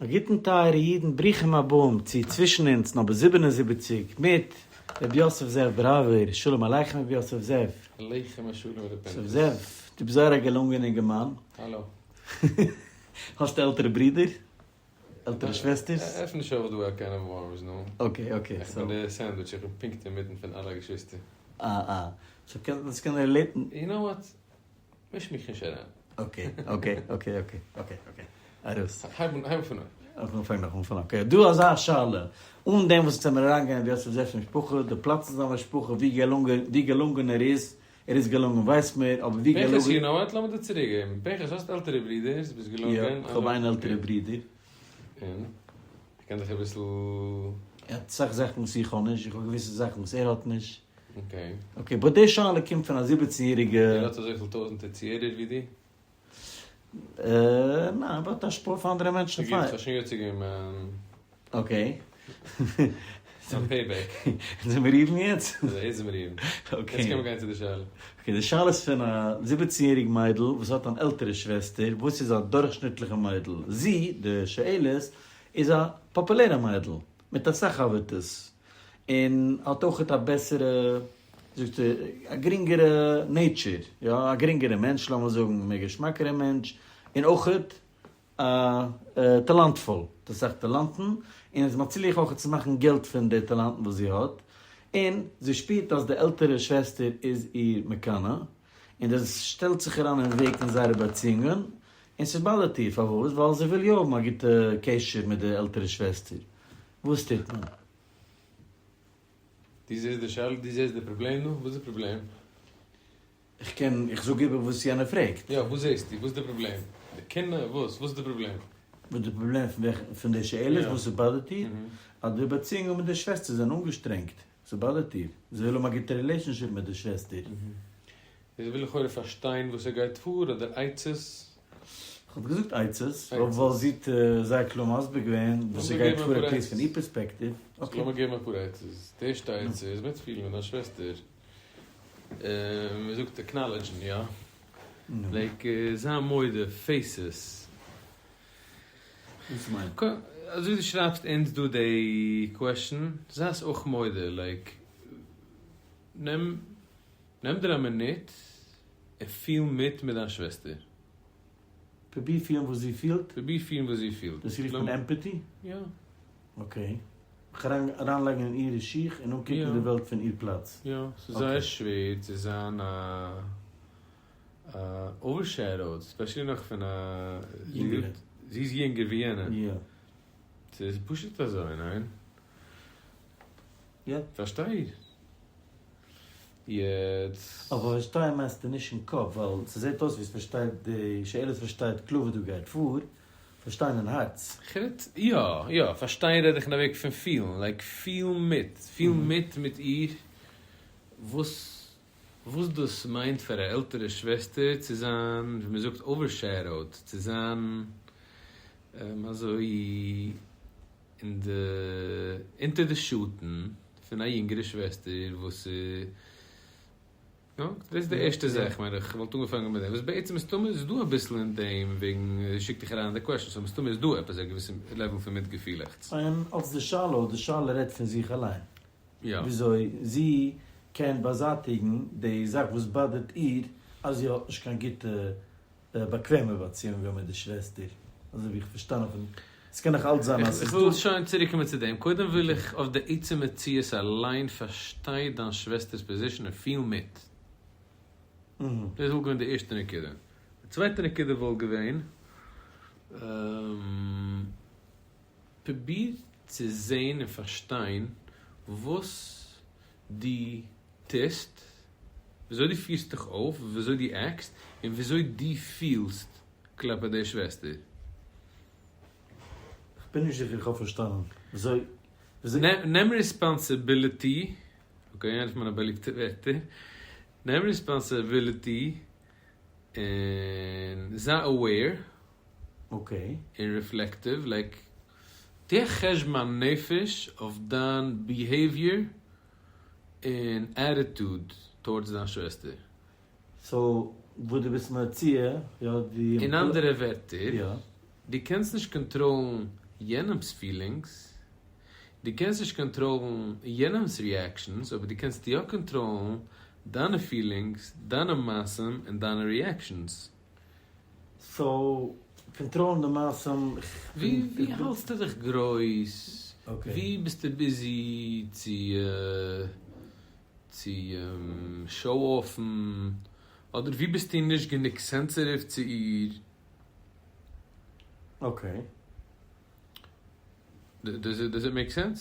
א גוטן טייערע אידן ברוכים הבאים צו צווישן אונז נאמבער 77 מיט ר' יוסף זאב בראווער, שלום עליכם ר' יוסף זאב. עליכם השלום ר' פנחס. יוסף זאב, דו ביסט זייער א געלונגענע אינגערמאן. האלא. האסט עלטערע ברידער? עלטערע שוועסטערס? עפן נישט אויף דא א can of worms נו. okay okay. איך בין די sandwich, איך בין פונקט אינמיטן פון אלע געשוויסטער. אה אה. so קענסט קען relate ן. you know what? מיש מיך נישט אריין. okay okay okay okay okay okay. ארויס. הייב אן פון אנהייב. איך פאנג נאכאמאל פון okay. דא אזא שאלה. אן דעם וואס אונז עמיר אריינגיין ווי יוסף זאב'ס משפחה, די פלאץ אין זיין משפחה, ווי געלונגען ווי געלונגען ער איז, ער איז געלונגען ווייסט מיר, אבער ווי געלונגען. פנחס you know what? לאמיר דיר צוריק געבן. פנחס האסט עלטערע ברידערס? ביסט געלונגען? יא, כ'האב איין עלטערע ברודער. און? איך קען דיך אביסל. ער האט אסאך זאכן וואס איך האב נישט, איך האב געוויסע זאכן וואס ער האט נישט. okay. okay, but די שאלה קומט פון א 17 יעריגע. ער האט אזויפיל טויזענטער צוהערער ווי דו? ניין, אבער האט השפעה אויף אנדערע מענטשן פיין. כ'האב שוין יוצא געווען מיין. okay. מיין payback. זעמיר even יעצט? יעצט זעמיר even. okay. יעצט קען מען גיין צו די שאלה. okay, די שאלה איז פון א 17 יעריג מיידל וואס האט אן עלטערע שוועסטער וואס איז א דורכשניטליכע מיידל. זי, די שואלת, איז א פאפולערע מיידל מיט אסאך חבר'טעס און האט אויכעט א בעסערע, זאגט זי, א גרינגערע nature, יא, א גרינגערע מענטש, לאמיר זאגן, מער געשמאקערע מענטש, און אויכעט א טאלאנטפול, האט אסאך טאלאנטן, און איז מצליח אויכעט צו מאכן געלט פון די טאלאנטן וואס זי האט, און זי שפירט אז די עלטערע שוועסטער איז איר מקנא, און דאס שטעלט זיך אריין אין וועג אין זייערע באציאונגען, און ס'באדערט איר, פארוואס? ווייל זי וויל יא האבן א גוטע קשר מיט די עלטערע שוועסטער. וואס טוט מען? דו זעסט די שאלה? דו זעסט די פראבלעם דא? וואס איז די פראבלעם? איך קען, איך זאג איבער וואס יענער פרעגט. יא, וואס זעסטו? וואס איז די פראבלעם? די קנאה? וואס? וואס איז די פראבלעם? וואס די פראבלעם פון וועלכע, פון די שאלות וואס ס'באדערט איר? אז די באציאונגען מיט די שוועסטער זענען אנגעשטרענגט. ס'באדערט איר. זי וויל האבן א גוטע relationship מיט די שוועסטער. זי וויל לכאורה פארשטיין וואס ס'גייט פאר אדער עצות. כ'וואלט געזאגט עצות, ווייל זי האט זייער קלאר מסביר געווען וואס ס'גייט פאר at least פון איר פערספעקטיוו. okay. לאמיר געבן אפאר עצות. די ערשטע עצה איז מיטפילן מיט דיין שוועסטער. מ'זאגט acknowledge ן, יא? like זיי מודה, face עס. וואס מיינט? אזוי ווי דו שרייבסט אונז דא די question, זיי עס אויך מודה, like נעם נעם דיר א מינוט און פיל מיט מיט דיין שוועסטער. פרוביר פילן וואס זי פילט. פרוביר פילן וואס זי פילט. דאס רופט מען empathy? יא. okay. מיך אריינלייגן אין אירע שיך און אנקוקן די וועלט פון איר פלאץ. יא. ס'איז זייער שווער צו זיין א overshadowed, especially נאך פון א יונגערע. זי איז יונגער ווי יענע. יא. ס'איז פשוט אזוי, ניין? יא. פארשטיי. יעצט. אבער פארשטיי מיינסטו נישט אין קאפ, ווייל ס'זעט אויס ווי ס'פארשטייט די שאלות פארשטייט קלאר וואס דא גייט פאר, פארשטיין אין הארץ. כ'רעד, יא, יא, פארשטיין רעד איך אין א וועג פון פילן, like פיל מיט, פיל מיט מיט איר וואס וואס דאס מיינט פאר א עלטערע שוועסטער צו זיין ווי מ'זאגט overshadowed, צו זיין אזוי אין די אונטער די שאטן פון א יונגערע שוועסטער וואס נו, דאס איז די ערשטע זאך מיין איך, כ'וואלט אנגעפאנגען מיט דעם, וואס בעצם מסתמא איז דא אביסל אין דעם וועגן שיקט דיך אריין די question, so מסתמא איז דא עפעס א געוויסע level פון מיטגעפילעכטס. און אלס די שאלה, די שאלה רעדט פון זיך אליין. יא. וויאזוי זי קען באזייטיגן די זאך וואס באדערט איר אז זי האט נישט קיין גוטע באקוועמע באציאונגען מיט די שוועסטער, אזוי ווי איך פארשטאנען פון, עס קען נאך אלץ זיין אז ס'איז דא. איך וויל שוין צוריקקומען צו דעם, קודם וויל איך אויף די עצם מציאות אליין, פארשטיי דיין שוועסטער'ס position און פיל מיט. דאס וואלט געווען די ערשטע נקודה. די צווייטע נקודה וואלט געווען, פרוביר צו זען און פארשטיין וואס דו טוסט, וויאזוי דו פירסט דיך אויף, וויאזוי דו act סט, און וויאזוי דו פילסט כלפי די שוועסטער. כ'בין נישט זיכער איך האב פארשטאנען. וויאזוי. נעם responsibility, okay, איינע פון מיינע באליבטע ווערטער, נעם responsibility און זיי aware. okay. און reflective, like, טו א חשבון הנפש אויף דיין behavior און attitude towards דיין שוועסטער. so וואס דו ביסט מציע, יא די. אין אנדערע ווערטער, יא. דו קענסט נישט קאנטראלן. יענעמ'ס feelings, דו קענסט נישט קאנטראלן יענעמ'ס reactions, אבער דו קענסט יא קאנטראלן דיינע feelings, דיינע מעשים און דיינע reactions. So, קאנטראלן די מעשים, ווי ווי האלטסטו דיך גרויס? ווי ביסטו busy צו צו show off ן? אדער ווי ביסטו נישט גענוג sensitive צו איר? Okay. Does it make sense?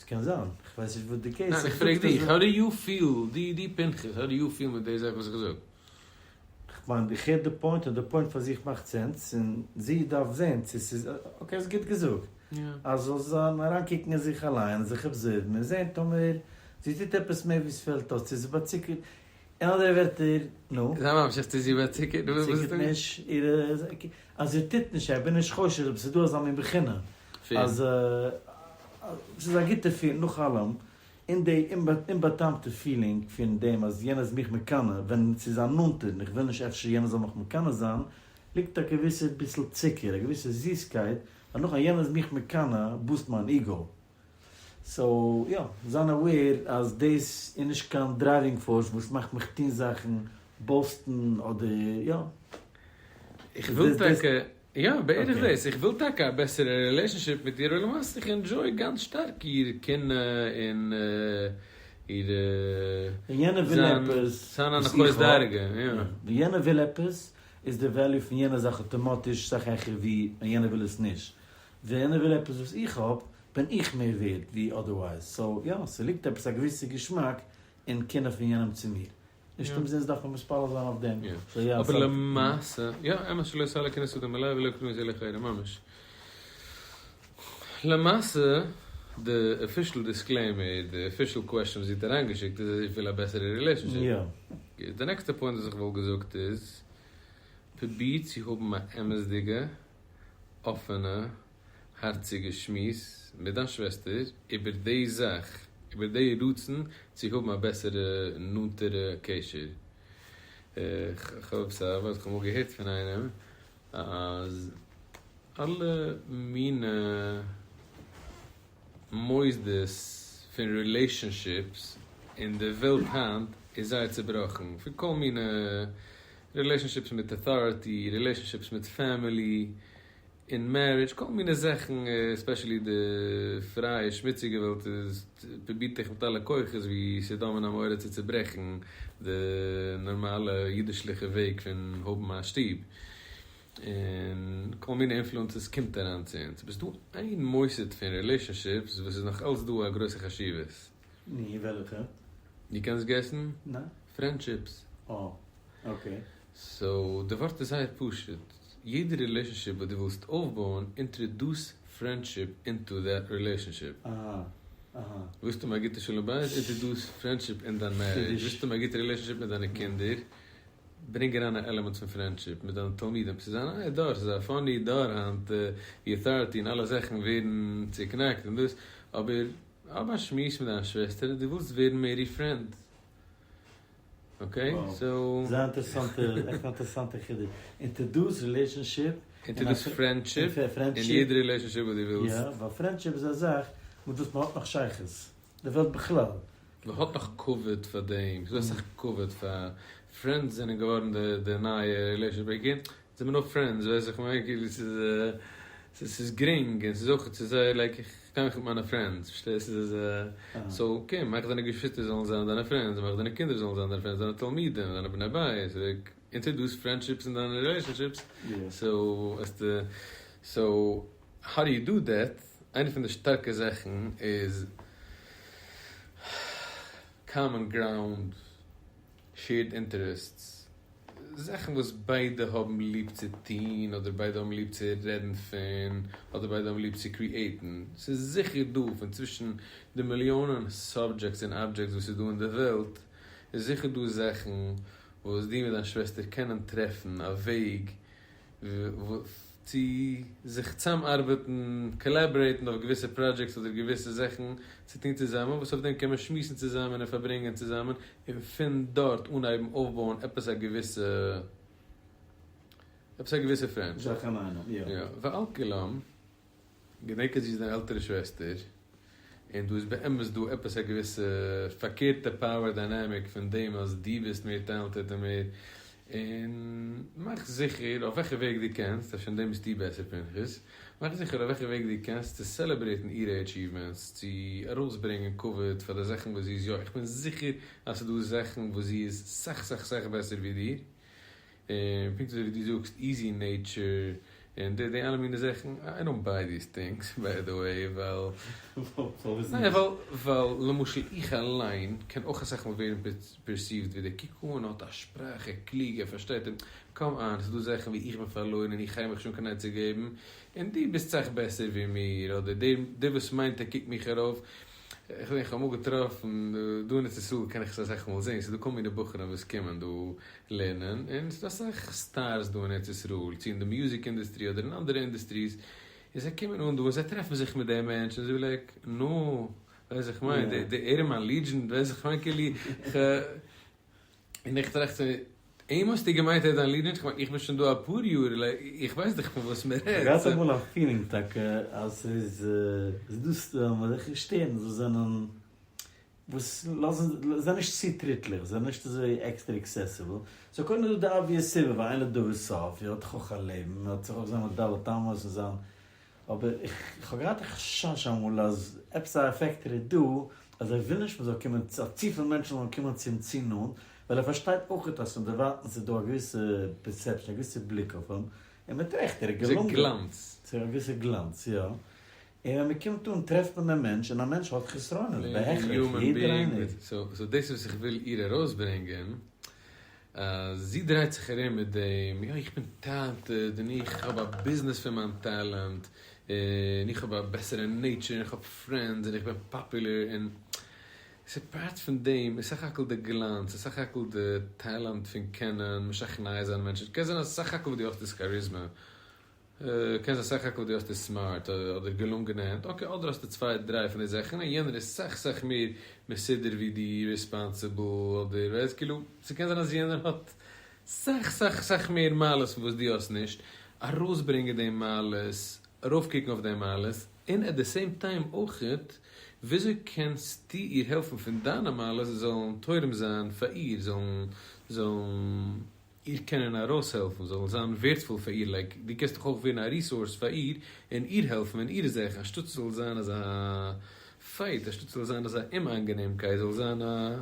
ס'קען זיין, כ'ווייס נישט וואס די case ניין, איז. איך פרעג דיך, how do you feel, די די פנחס, how do you feel מיט די זאך וואס איך זאג? כ'מיין, איך הער די point און די point פאר זיך מאכט sense, און זי דארף זען צו ס'איז, okay, האסט גוט געזאגט. אז זאל זיין אריינקוקן אין זיך אליין, זיך observe ן און זען טאמער זי טוט עפעס מער ווי ס'פעלט אויס, צו זי באצוקערט, אין אנדערע ווערטער, נו. זיי ממשיך צו זי באצוקערט, נו, וואס צוקערט נישט אירע, אז זי טוט נישט, איך בין נישט חושד, אבער ס'איז דא אזא מין בחינה, אז ס'איז א גוטע feel, נאך אלעם, אין די אומבא'טעמ'טע feeling פון דעם אז יענער איז מיך מקנא, ווען ס'איז א נאנטער און איך וויל נישט אפשר יענער זאל מיך מקנא זיין, ליגט א געוויסע ביסל צוקער, א געוויסע זיסקייט, ווייל נאך אז יענער איז מיך מקנא boost מיין ego. So יא, זיין aware אז דאס איז נישט קיין driving force וואס מאכט מיך טון זאכן, boast ן אדער יא. איך וויל טאקע, יא בערך דאס, איך וויל טאקע א בעסערע relationship מיט איר, אבער למעשה איך enjoy גאנץ שטארק איר קנאה און איר ווען יענער וויל עפעס זיין וואס אן איך אחות האב, דרגה, יא. ווען יענער וויל עפעס איז די value פון יענע זאך אטאמאטיש סאך העכער ווי ווען יענער וויל עס נישט. ווען יענער וויל עפעס וואס איך האב, בין איך מער ווערד ווי otherwise. So יא, ס'ליגט עפעס א געוויסע געשמאק אין קנאה פון יענעם צו מיר. נישט אומזינסט דארף מען מתפלל זיין אויף דעם. So יא, אבער למעשה, יא, אמת שלא תעלה קנאת אדם עלי ולא קנאתי אל אחרים, ממש. למעשה, די official disclaimer, די official question וואס זי האט אריינגעשיקט איז אז זי וויל א בעסערע relationship. די נעקסטע point וואס איך וואלט געזאגט איז, פרוביר צו האבן א אמת'דיגע, אפענע, הארציגע שמועס מיט דיין שוועסטער איבער די זאך, איבער די רצון צו האבן א בעסערע נאנטערע קשר. איך האב עפעס א ווארט, איך האב אמאל געהערט פון איינעם אז אלע מינע מוסדות פון relationships אין די וועלט היינט איז זייער צובראכן, פון כל מיני relationships מיט authority, relationships מיט family, אין marriage, כל מיני זאכן, especially די פרייע שמוציגע וועלט איז פרובירט זיך מיט אלע כוחות ווי סדום און עמורה צו צוברעכן די נארמאלע אידישליכע וועג פון האבן א שטוב, און כל מיני influences קומט אריין צו אונז. אבער ס'דא איין מוסד פון relationships וואס איז נאך אלץ דא א גרויסע חשיבות. נו, וועלכע? דו קענסט guess ן? ניין. Friendships. אה, okay. So, די ווארט איז זייער פשוט. יעדע relationship וואס דו ווילסט אויפבויען, introduce friendship into that relationship. אהא, אהא. ווילסט האבן א גוטע שלום בית, introduce friendship אין דיין marriage. ווילסט האבן א גוטע relationship מיט דיינע קינדער, ברענג אריין א element פון friendship מיט דיינע תלמידים. ס'איז א נייע דור, ס'איז א funny דור היינט, ווי authority און אלע זאכן ווערן צוקנאקט און דאס, אבער האב א שמועס מיט דיין שוועסטער, דו ווילסט ווערן מער איר friend. Okay, so. זייער אינטערעסאנטע, עכט אינטערעסאנטע חידוש. Introduce relationship. Introduce friendship אין יעדע relationship וואס דו ווילסט. יא, ווייל friendship איז א זאך מיט וואס מען האט נאך שייכות. די וועלט בכלל. מען האט נאך כבוד פאר דעם. ס'איז דא אסאך כבוד פאר friends זענען געווארן די נייע relationship. Again, זענען מיר נאר friends, ווייס איך מיין, כאילו ס'איז ס'איז גרינג און ס'איז אויך ס'איז זייער like איך קען מיך מיט מיינע friends, פארשטייסט? ס'איז so okay, מאך דיינע געשוויסטער זאלן זיין דיינע friends, מאך דיינע קינדער זאלן זיין דיינע friends, דיינע תלמידים, דיינע בני בית, like introduce friendships אין דיינע relationships, so וועסטו, so how do you do that? איינע פון די שטארקע זאכן איז common ground, shared interests, זאכן וואס ביידע האבן ליב צו טון, אדער ביידע האבן ליב צו רעדן פון, אדער ביידע האבן ליב צו create ן. ס'איז זיכער דא פון צווישן די מיליאנען subjects און objects וואס איז דא אין די וועלט, איז זיכער דא זאכן וואס דו מיט דיין שוועסטער קענען טרעפן א וועג צו זיך צוזאם ארבעטן, collaborate ן אויף געוויסע projects אדער געוויסע זאכן צו טון צוזאמען, וואס אויף דעם קען מען שמועסן צוזאמען און פארברענגען צוזאמען, און פון דארט אנהייבן אויפבויען עפעס א געוויסע, עפעס א געוויסע friendship. זאך אינאיינעם, יא. יא, ועל כולם. געדענק אז זי איז דיין עלטערע שוועסטער, און דא איז באמת דא עפעס א געוויסע פארקערטע power dynamic פון דעם אז דו ביסט מער talented און מער, און מאך זיכער אויף וועלכע וועג דו קענסט, אפשר אין דעם ביסטו בעסער פנחס, מאך זיכער אויף וועלכע וועג דו קענסט צו celebrate ן אירע achievements, צו ארויסברענגען כבוד פאר די זאכן וואס זי איז יא, איך בין זיכער אז ס'איז דא זאכן וואס זי איז סאך סאך סאך בעסער ווי דיר, און פונקט אזוי ווי דו זאגסט easy nature און די די אלע מיני זאכן, I don't buy these things by the way, ווייל ניין ווייל ווייל למשל איך אליין קען אויך אסאך מאל ווערן perceived ווי דער קוק אן האט א שפראך ער קלוג ער פארשטייט און come on ס'איז דא זאכן ווי איך בין פארלוירן און איך הייב מיך שוין קיין עצה געבן און דו ביסט סאך בעסער ווי מיר אדער דער דער וואס מיינט ער קוקט מיך ארויף איך איך האב אמאל געטראפן דא אין ארץ ישראל קען איך עס אסאך מאל זעהן ס'איז דא כל מיני בחורים וואס קומען דא לערנען, און ס'דא אסאך stars דא אין ארץ ישראל, צו אין די music industry אדער אין אנדערע industries, און זיי קומען אן דא און זיי טרעפן זיך מיט דעם מענטש, און זיי like, נו, ווייס איך מיין, די ער איז מיין legend, ווייס איך מיין כאילו, כ', און איך טראכט צו מיר, אים האסטו געמיינט ער איז דיין legend? כ'מיין איך בין שוין דא אפאר יאר, like, איך ווייס דאך פון וואס מען רעדט. כ'האב געהאט אמאל א feeling טאקע אז ס'איז דא אזעלכע שטערנס וואס זענען וואס לאזן, זענען נישט צוטריטליך, זענען נישט אזוי עקסטער accessible, so קודם איז דא די obvious סיבה ווייל אין לדבר סוף, ער האט דאך אויך א לעבן, ער האט זיך אויך זיינע ד' אמות און זיין, אבער איך האב געהאט א חשש אמאל אז עפעס א factor איז דא אז ער וויל נישט מ'זאל קומען, אז צופיל מענטשן זאלן קומען צו אים צו נאנט, ווייל ער פארשטייט אויך אז פון דערווייטנס איז דא א געוויסע perception, א געוויסע בליק אויף אים, און מיט רעכט, ער איז געלונגען. גלאנץ. ס'איז א געוויסע גלאנץ, יא. און ווען מען קומט אן טרעפט מען דעם מענטש, און א מענטש האט חסרונות, בהכרח, יעדער איינער. so דאס איז וואס איך וויל איר ארויסברענגען, אז זי דרייט זיך ארום מיט דעם, יא איך בין talented, און איך האב א ביזנעס פון מיין טאלאנט, און איך האב א בעסערע nature, און איך האב friends, און איך בין פאפולער, און ס'איז part פון דעם, איז סך הכל די גלאנץ, איז סך הכל די טאלאנט פון קענען משכנע זיין מענטשן, קען זיין אז סך הכל וואס דו האסט איז כאריזמע, קען זיין סך הכל דו האסט איז smart אדער געלונגענע הענט, okay אדער האסטו צוויי דריי פון די זאכן און יענער איז סאך סאך מער מסודר ווי דו, responsible אדער ווייסט כאילו, ס'קען זיין אז יענער האט סאך סאך סאך מער מעלות פון וואס דו האסט נישט, ארויסברענגען די מעלות, ארויפקוקן אויף די מעלות, און at the same time אויכעט וויאזוי קענסטו איר העלפן פון דיינע מעלות זאלן תורם זיין פאר איר, זאלן זאלן. איר קענען ארויסהעלפן זאל זיין ווערדפול פאר איר, like דו קענסט דאך אויך ווערן א resource פאר איר און איר העלפן אין אירע זאכן, אנשטאט ס'זאל זיין אזא fight, אנשטאט ס'זאל זיין אזא אומאיינגענעמקייט, זאל זיין א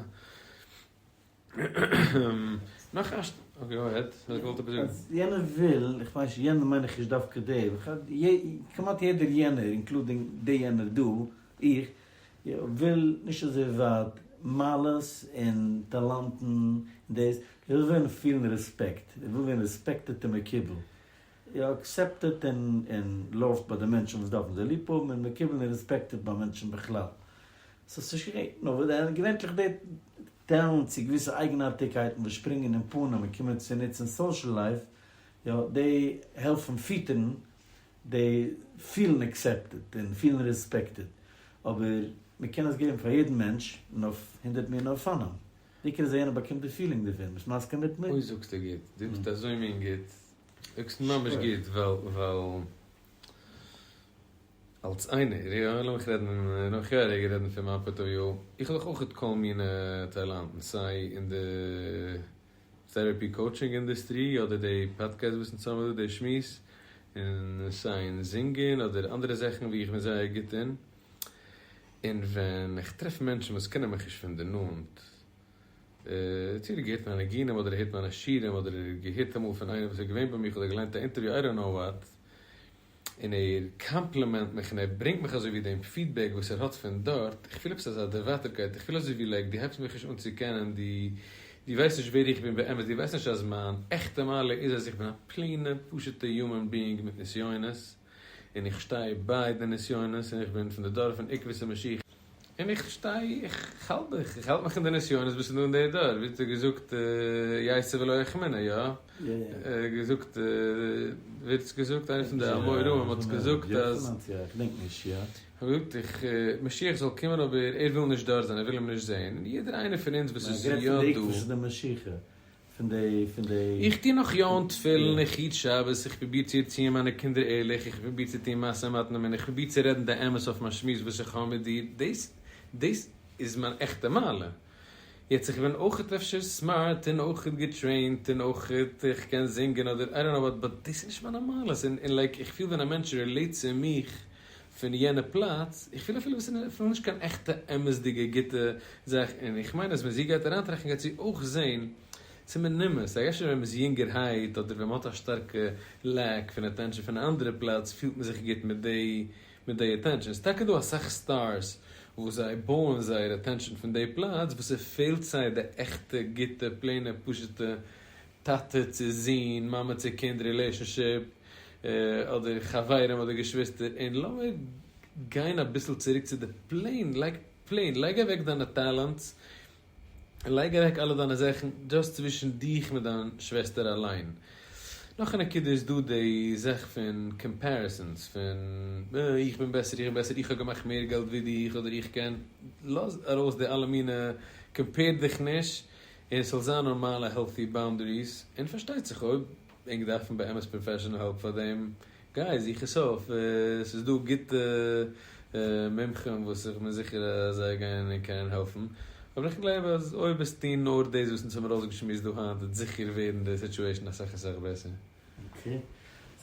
נאך א okay go ahead, האסט געוואלט עפעס זאגן? אז יענער וויל, איך מיין נישט יענער מיין איך נישט דווקא דער, כמעט יעדער יענער including די יענער דא, איך, וויל נישט אזוי ווייט מעלות און טאלאנטן און דאס, ער וויל ווערן פילן רעספעקט, ער וויל ווערן respected און מקובל, יא accepted און loved ביי די מענטשן וואס דארפן זיי ליב האבן, און מקובל און respected ביי מענטשן בכלל. so ס'איז נישט גענוג, נאר געווענטליך די talent צו געוויסע אייגנארטיגקייטן וואס שפרינגען אין פנים און קומען צוניץ אין social life, יא, די העלפן פיטערן די פילן accepted און פילן respected, אבער מען קען עס געבן פאר יעדן מענטש און אויף הונדערט מיני אופנים, די עיקר איז אז יענער באקומט די feeling דערפון, ביסט מסכים מיט מיר? אוי זאגסטו גוט, דו זאגסט אזוי מין גוט, זאגסט ממש גוט, ווייל ווייל אלס איינער, יא לאמיך רעדן, לאמיך יא א רגע רעדן פון מיין point of view, איך האב דאך אויכעט כל מיני טאלאנטן, סיי אין די therapy coaching industry אדער די פאדקעסט וואס אונז האבן דא די שמועס און סיי אין זינגען אדער אנדערע זאכן ווי איך בין זייער גוט אין, און ווען איך טרעף מענטשן וואס קענען מיך נישט פון די נאנט, צו ער האט געהערט מיינע ניגונים אדער ער הערט מיינע שיעורים אדער ער האט געהערט אמאל פון איינער וואס איז געווען ביי מיך אדער געליינט א אינטערוויו I don't know what, און ער compliment מיך און ער ברענגט מיך אזוי ווי דעם feedback וואס ער האט פון דארט, איך פיל עפעס אזא דערווייטערקייט, איך פיל אזוי ווי like דו הייבסט מיך נישט אן צו קענען, דו דו ווייסט נישט ווער איך בין באמת, דו ווייסט נישט אז מיין עכטע מעלה איז אז איך בין א plain ע פשוטע human being מיט נסיונות, און איך שטיי ביי די נסיונות, און איך בין פון די דור פון עקבתא משיחא. און איך שטיי, איך האלט מיך, איך האלט מיך אין די נסיונות וואס איז דא אין די דור, ווי האט ער געזאגט ייתי ולא אחמיניה, יא? ער האט געזאגט, ווער האט עס געזאגט? איינער פון די אמוראים האט עס געזאגט אז. כ'דענק נישט, יא. האט געזאגט איך, משיח זאל קומען אבער ער וויל נישט דארט זיין, ער וויל אים נישט זען, און יעדער איינער פון אונז וואס איז יא דא. גערעדט פון די עקבתא דמשיחא. פון די פון די. איך טו נאך יא אן תפילין, איך היט שבת, איך פרוביר צו ערציען מיינע קינדער ערליך, איך פרוביר צו טון משא ומתן און איך פרוביר צו רעדן די אמת אויף מיין שמועס וואס איך האב מיט דיר, דאס דאס איז מיין עכטע מעלה. יעצט איך בין אויכעט אפשר smart און אויכעט געטרעינט און אויכעט איך קען זינגען אדער I don't know what but דאס איז נישט מיינע מעלות און און like איך פיל ווען א מענטש relate צו מיך פון יענע פלאץ, איך פיל אפילו וואס איז אפילו נישט קיין עכטע אמת'דיגע גוטע זאך, און איך מיין אז ווען זי גייט אריינטראכטן גייט זי אויך זען ס'איז מיר נמאס, like אפשר ווען מ'איז יונגערהייט אדער ווען מ'האט א שטארקע lack פון attention פון א אנדערע פלאץ פילט מען זיך גוט מיט די מיט די attention, ס'איז טאקע דא אסאך stars וואס זיי בויען זייער attention פון די פלאץ וואס ס'פעלט זיי די עכטע גוטע plain ע פשוט'ע טאטע צו זון, מאמע צו קינד relationship, אדער חברים אדער געשוויסטער, און לאמיר גיין אביסל צוריק צו די plain, לייג plain, לייג אוועק דיינע talents, לייג אוועק אלע דיינע זאכן, just צווישן דיך מיט דיין שוועסטער אליין. נאך א נקודה איז דא די זאך פון comparisons, פון איך בין בעסער, איך בין בעסער, איך האב געמאכט מער געלט ווי דיך, אדער איך קען, לאז ארויס די אלע מינע, compare דיך נישט, און ס'זאל זיין נארמאלע healthy boundaries, און פארשטייט זיך אויב ענק דארפן באמת professional help פאר דעם, גיי זוך עס אויף, ס'איז דא גוטע מומחים וואס איך בין זיכער אז זיי גייען און קענען העלפן, אבער איך גלייב אז אויב עס טוהן נאר דאס וואס אונז האבן ארויסגעשמועסט דא היינט וועט זיכער ווערן די situation אסאך אסאך בעסער. okay,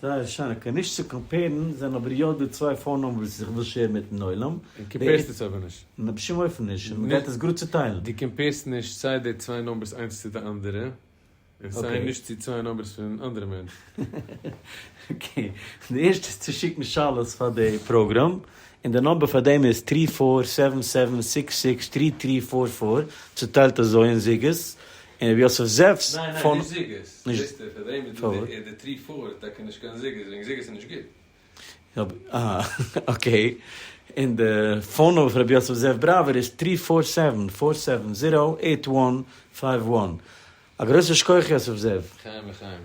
זייער שיין. okay, נישט צו compare ן, זענען אבער יא דא צוויי phone numbers וואס איך וויל share ן מיטן עולם. און compare סט עס אבער נישט. ניין, בשום אופן נישט, און מ'גייט עס גראד צוטיילן. דו compare סט נישט סיי די צוויי numbers איינס צו די אנדערע, און סיי נישט צו צוויי numbers פון אנדערע מענטשן. okay, די ערשטע איז צו שיקן שאלות פאר די פראגראם, און די number פאר דעם איז three four seven seven six six three three four four, צוטיילט אזוי אין זוגות, און רבי יוסף זאב'ס ניין ניין phone. נישט זוגות, זעסטו פאר דעם איז דא די three four איז טאקע נישט קיין זוגות וועגן זוגות איז נישט גוט. אה okay, און די phone number פון רבי יוסף זאב בראווער איז three four seven four seven zero eight one five one. א גרויסע שכוח יוסף זאב. לחיים לחיים.